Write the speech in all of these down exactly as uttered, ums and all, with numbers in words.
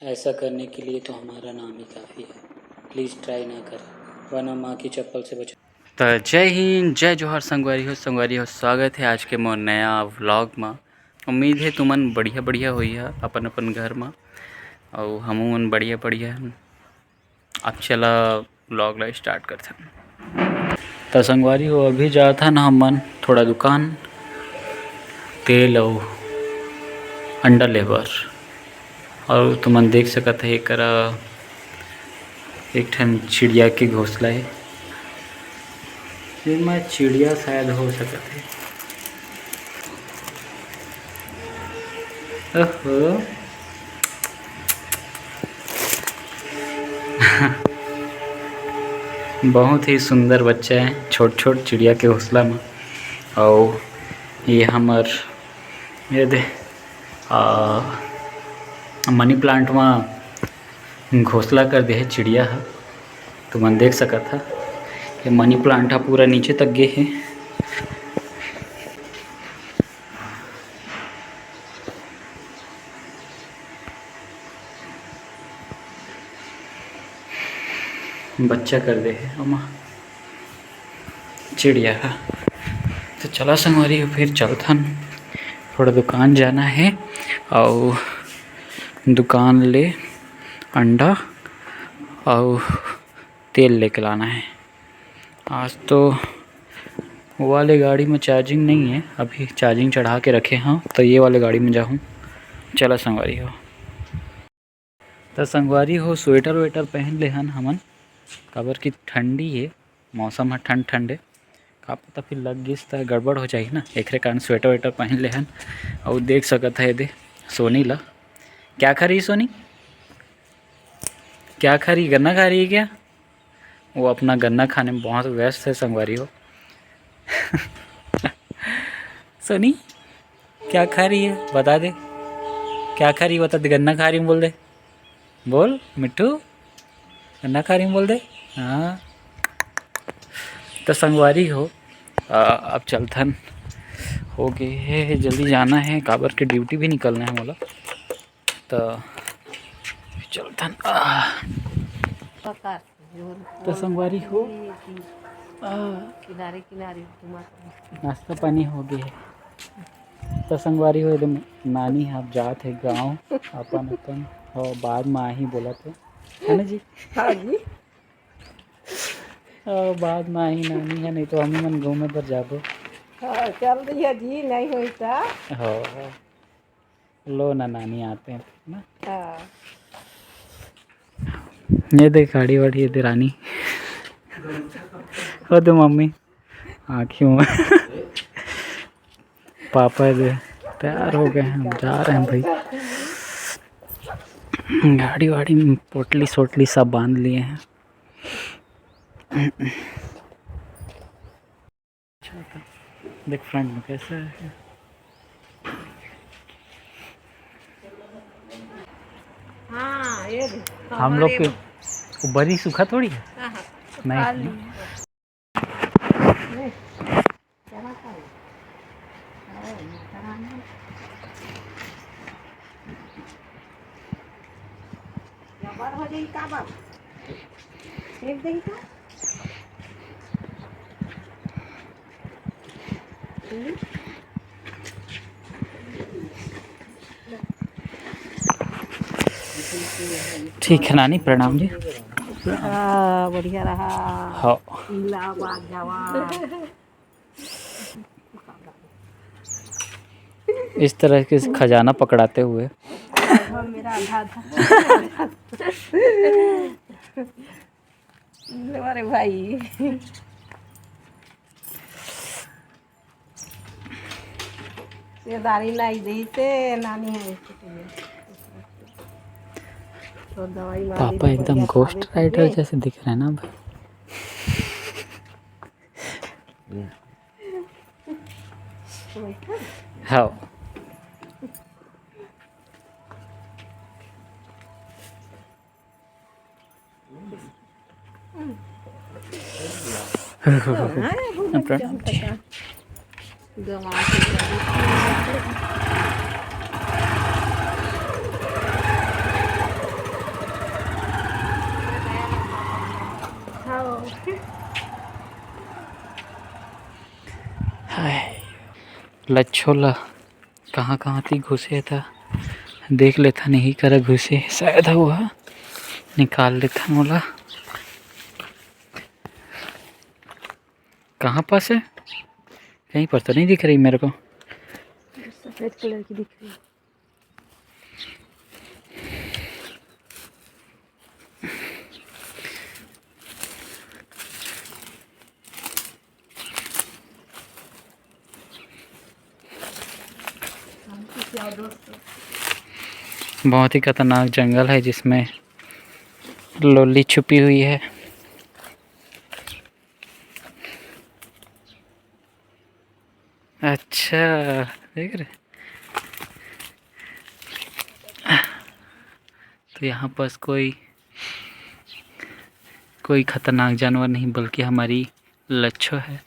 ऐसा करने के लिए तो हमारा नाम ही काफ़ी है। प्लीज़ ट्राई ना करें, वरना माँ की चप्पल से बचो। तो जय हिंद, जय जोहार संगवारी हो, संगवारी हो, स्वागत है आज के मोर नया व्लॉग में। उम्मीद है तुमन बढ़िया बढ़िया होई है अपन अपन घर में, और हमू मन बढ़िया बढ़िया हन। अब चला व्लॉग ला स्टार्ट करथन। तो संगवारी हो, अभी जात हन हमन थोड़ा दुकान तेल अउ अंडा लेबर। और तुमन देख सकत है एकरा एक ठन चिड़िया के घोंसला है। एमा चिड़िया शायद हो सकत है। ओहो। बहुत ही सुंदर बच्चा है, छोट छोट चिड़िया के घोंसला में। और ये हमर, ये दे, आ, मनी प्लांट में घोंसला कर दे हे चिड़िया ह। तुमन देख सकत ह, ये मनी प्लांट ह पूरा नीचे तक गे हे। बच्चा कर दे हे ओमा चिड़िया ह। तो चला संगवारी हो, फिर चलथन, थोड़ा दुकान जाना है और दुकान ले अंडा और तेल लेके लाना है। आज तो वो वाले गाड़ी में चार्जिंग नहीं है, अभी चार्जिंग चढ़ा के रखे हैं, तो ये वाले गाड़ी में जाहूँ। चला संगवारी हो। तो संगवारी हो, स्वेटर वेटर पहन ले हन हमन, काबर कि ठंडी है, मौसम ह ठंड ठंड है। का पता फिर लग गिस त गड़बड़ हो जाही ना, एकरे कारण स्वेटर वेटर पहन ले हन। अउ देख सकत है दे सोनी ला, क्या खा रही सोनी? क्या खा रही? गन्ना खा रही है क्या? वो अपना गन्ना खाने में बहुत व्यस्त है संगवारी हो। सोनी, क्या खा रही है? बता दे, क्या खा रही है? बता दे, गन्ना खा रही हूँ बोल दे। बोल मिट्ठू, गन्ना खा रही हूँ बोल दे। हाँ, तो संगवारी हो, आ, अब चलथन, हो गए है, जल्दी जाना है, काबर के ड्यूटी भी निकलना है मोला। तो चलथन। आ। तो संगवारी हो, आ, किनारे किनारे घूमत रहो। नाश्ता पानी हो गए है। तो संगवारी हो, एकदम नानी ह अब जात है गाँव अपन अपन, और बाद में आही बोलत है, है ना जी? हाँ जी। और बाद में आही नानी है, नहीं तो हम मन घूमे पर जाबो। हाँ, चल रही है जी, नहीं हुई तो। हाँ, हाँ। लो ना नानी आते हैं ना। हाँ। ये देख गाड़ी वाड़ी, ये दे रानी। वो तो मम्मी आँखी में। पापा जो तैयार हो गए हैं, हम जा रहे हैं भाई। गाड़ी वाड़ी में पोटली सोटली सब बांध लिए हैं। देख फ्रंट में कैसा है। हाँ, ये देख, हम लोग हमारे के वो बरी सूखा थोड़ी है। हाँ, हाँ। नहीं। जबर हो जाई का बात? फेंक देही का? हम्म? ठीक है नानी, प्रणाम जी। हाँ, बढ़िया रहा। हाँ। इलाहाबाद जावा। इस तरह के खजाना पकड़ाते हुए। मेरा आधा आधा। अरे भाई, ये दारी लाई दी ते नानी है। तो दवाई मार दी पापा तो एकदम बढ़िया गोस्ट खावे राइडर पीवे। जैसे दिख रहे हैं ना भाई। हाँ। प्रणाम जी। गंवा के जाबो। लच्छो ला कहाँ-कहाँ ती घुसे था, देख लेथन, यही करा घुसे, शायद ह वो ह, निकाल लेथन ओला। कहाँ पास है? कहीं पर तो नहीं दिख रही मेरे को। सफेद कलर की दिख रही है। बहुत ही खतरनाक जंगल है जिसमें लोली छुपी हुई है। अच्छा, देख रहे? तो यहाँ पास कोई, कोई खतरनाक जानवर नहीं, बल्कि हमारी लच्छो है।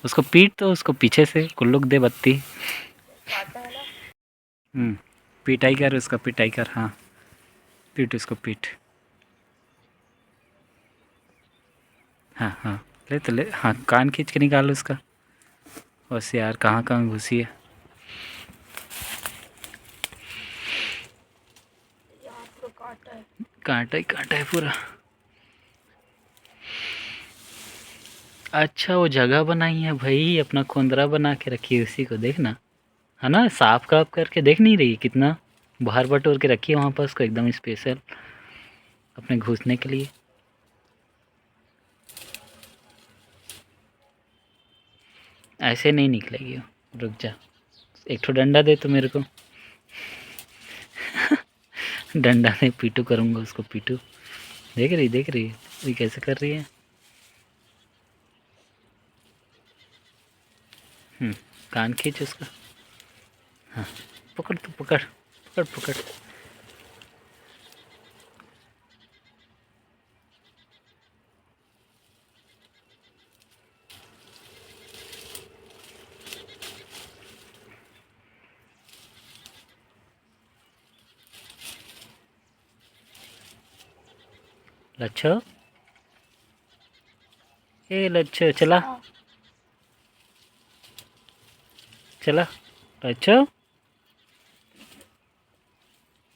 उसको पीट तो, उसको पीछे से कुल्लुक दे बत्ती। हम्म, पिटाई कर उसका, पिटाई कर, हाँ, पीट उसको, पीट। हाँ, हाँ, ले तो ले, हाँ, कान खींच के निकाल उसका। बस यार, कहाँ, कहाँ घुसी है। कांटा ही कांटा है पूरा। अच्छा, वो जगह बनाई है भाई, अपना खोंदरा बना के रखी है उसी को, देखना, है ना, साफ काफ करके देख नहीं रही, कितना भर बटोर के रखी है वहाँ पर उसको, एकदम स्पेशल अपने घुसने के लिए। ऐसे नहीं निकलेगी वो, रुक जा, एक ठो डंडा दे तो मेरे को। डंडा नहीं, पीटू करूँगा उसको, पीटू। देख रही, देख रही है, ये कैसे कर रही है। हम्म, कान खींच उसका। हाँ, पकड़ तू, पकड़, पकड़, पकड़। लच्छो, ए लच्छो, चला, चला लच्छो।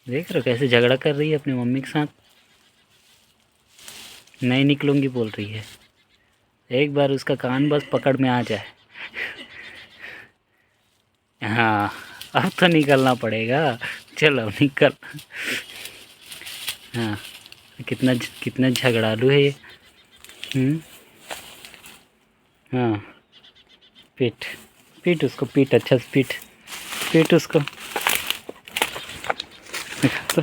देख रहे हो कैसे झगड़ा कर रही है अपनी मम्मी के साथ, नहीं निकलूंगी बोल रही है। एक बार उसका कान बस पकड़ में आ जाए। हाँ, अब तो निकलना पड़ेगा। चलो निकल। हाँ, कितना कितना झगड़ालू है ये। हम्म। हाँ, पीट, पीट उसको, पीट, अच्छा से पीट, पीट उसको। देखा तो।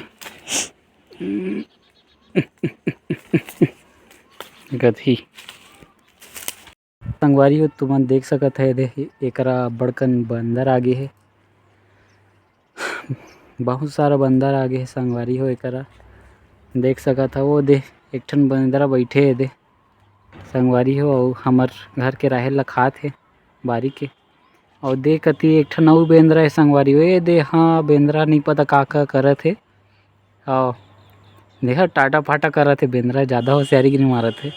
गधी। संगवारी हो, तुमन देख सकत हे, दे, एकरा बड़कन बंदर आगे हे। बहुत सारा बंदर आगे हे संगवारी हो, एकरा देख सकत हव। वो दे, एक ठन बंदरा बैठे हे दे संगवारी हो, अउ हमर घर के राहेर ला खात हे बारी के। अउ दे कती एक ठन अउ बेंदरा हे संगवारी हो, ए दे, हाँ, बेंदरा नहीं पता का का करत हे। अउ देखा, टाटा फाटा करत हे बेंदरा, ज्यादा होशियारी गिरी मारत हे।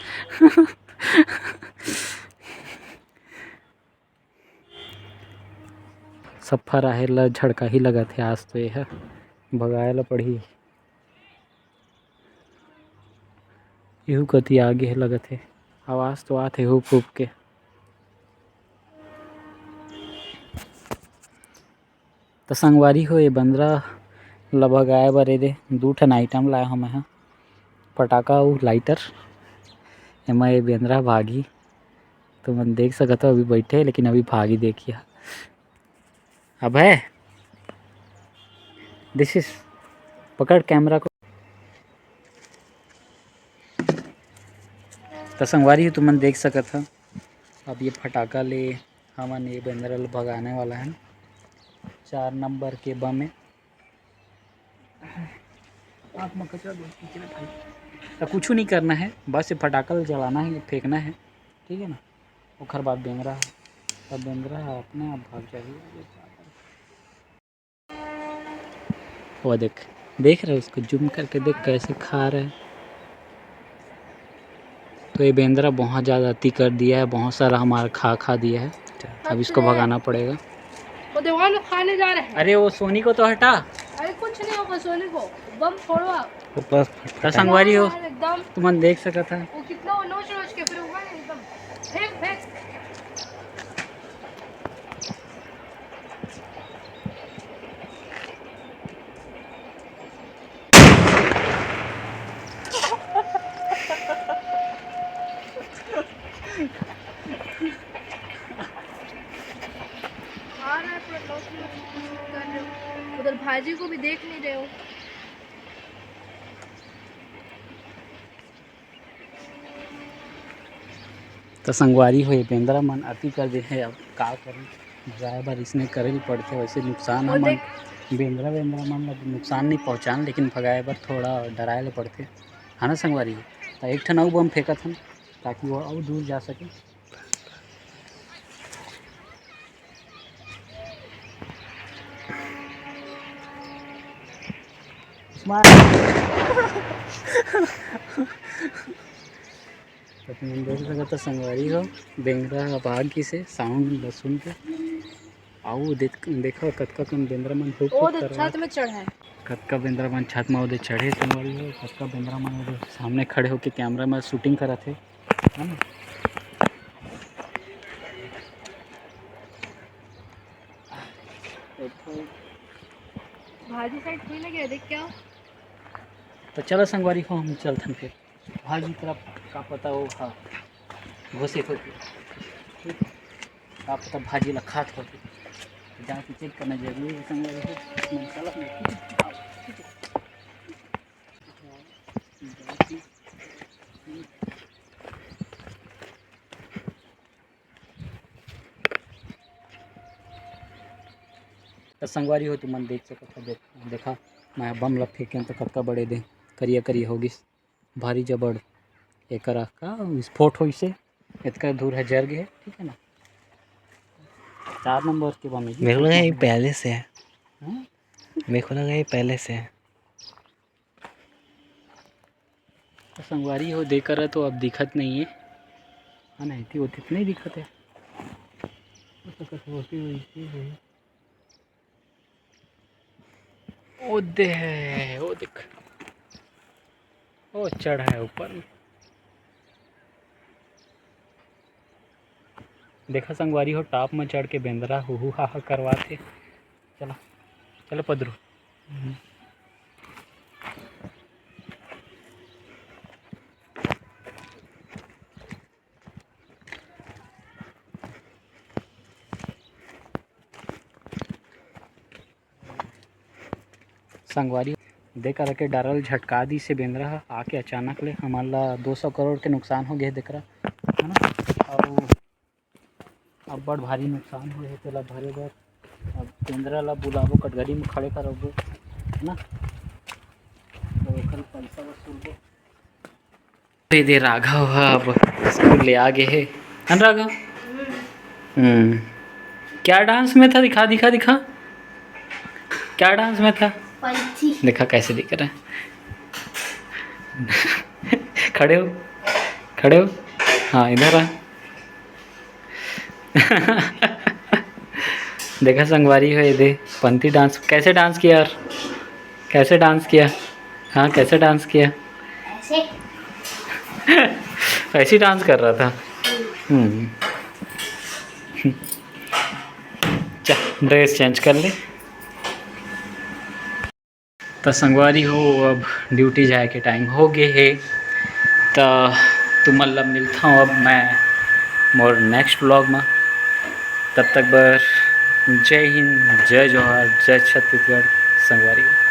सफ्फा राहेर ला झड़काही लगत हे आज तो, एहा भगाए ला पड़ही। इहू कती आगे हे लगत हे, आवाज तो आत हे हुप हुप के। त संगवारी हो, ये बंदरा ल भगाए बर एदे दू ठन आइटम लाए हों मैं ह, पटाखा अउ लाइटर। एमा ये बेंदरा भागी, तुमन देख सकत हो, अभी बैठे हे, लेकिन अभी भागी, देखिए। अभय, this is, पकड़ कैमरा को। त संगवारी हो, तुमन देख सकत हो, अब ये फटाका ले हमन ये बेंदरा ल भगाने वाला हन। चार नंबर के बम हे। आँख में कचरा दो, कचरा खाई। तो कुछ नहीं करना है, बस ये फटाका ल जलाना है, फेंकना है, ठीक है ना? ओखर बाद बेंदरा, तब बेंदरा अपने आप भाग जाही। वो देख, देख रहे हो उसको, जूम करके देख कैसे खा रहे हैं। तो ये बेंदरा बहुत ज़्यादा अति कर दिया है, बहुत सारा हमारा खा खा दिया है। अब इसको भगाना पड़ेगा। हम लोग खाने जा रहे हैं। अरे, वो सोनी को तो हटा। अरे, कुछ नहीं होगा सोनी को, बम फोड़वा। तो बस तो फटफटा। संगवारी हो, यार, एकदम तुमन देख सकत ह। वो कितना वो नोच नोच के फिर होगा ना एकदम। फेंक, फेंक। खा रहा है पूरा लौकी, लौकी कर रहे हो। उधर भाजी को भी देख नहीं रहे हो। त संगवारी हो, ये बेंदरा मन अति कर दे हे। अब का करन, भगाए बर इसने करे ल पड़थे। वैसे नुकसान वो हमन देख। बेंदरा, बेंदरा मन ल नुकसान नहीं पहुँचान, लेकिन भगाए बर थोड़ा डराए ल पड़थे, है ना संगवारी हो? त एक ठन अउ बम फेंकत हन, ताकि वो अउ दूर जा सके। उस्मान। त तुमन देख सकत ह संगवारी हो, बेंदरा ह भाग गिस हे sound ल सुन के। अउ देख, देखा कतका कन बेंदरा मन हुक ओ हुक दे करवात छत में चढ़ा है। कतका बेंदरा मन छत में ओदे चढ़े संगवारी हो, कतका बेंदरा मन ओदे सामने खड़े होके camera में shooting करत हे, है ना? भाजी side कोई ना गया, देख क्या? तो चलो संगवारी हो, हम चलथन फिर। भाजी तरफ का पता वो, हाँ, घुसे होके, ठीक है, का पता भाजी ला खात होके, जाके check करना जरूरी है संगवारी हो। मन चलत नहीं, ठीक है? त संगवारी हो, तुमन देख सकत हो, देख, देखा, मैं बम ल फेंकेन त कतका बड़े दे करिया करिया हो गिस, भारी जबड़ एकर का विस्फोट होइस हे, एतका धूर ह जर गे हे, ठीक है ना। चार नंबर के बम हे जी, मेरे को लगा ये पहले से है। हाँ? मेरे को लगा ये पहले से है। तो संगवारी हो, दे करा तो अब दिखत नहीं है, है ना, इतनी होती तो नहीं दिखत है। ओ दे है, ओ देख, ओ चढ़ा है ऊपर में। देखा संगवारी हो, top में चढ़ के बेंदरा हु हु हा हा करवात हे। चला, चलो पदरू। संगवारी, दे करा के डर ल झटका दिस हे बेंदरा ह आके अचानक ले। हमन ला दो सौ करोड़ के नुकसान हो गे हे, दे करा, है ना? अउ अब्बड़ भारी नुकसान होए हे, तेला भरे बर अब बेंदरा ला बुलाबो, कटघरी में खड़े करबो, है ना? तो ओकर पैसा वसूलबो। दे दे, राघव ह अब स्कूल ले आ गे हे। हन राघव? हम्म। क्या डांस में था? दिखा, दिखा, दिखा। क्या डांस में था? पंछी। देखा कैसे दिख रहा है। खड़े हो, खड़े हो। हाँ, इधर आ। देखा संगवारी हो, ये दे पंथी डांस। कैसे डांस किया यार? कैसे डांस किया? हाँ, कैसे डांस किया? ऐसे। ऐसे ही डांस कर रहा था। हम्म। जा, ड्रेस चेंज कर ले। त संगवारी हो, अब ड्यूटी जाए के टाइम हो गे हे। त तुमन ला मिलता हूँ अब मैं मोर नेक्स्ट व्लॉग में। तब तक बर जय हिंद, जय जोहार, जय छत्तीसगढ़ संगवारी हो।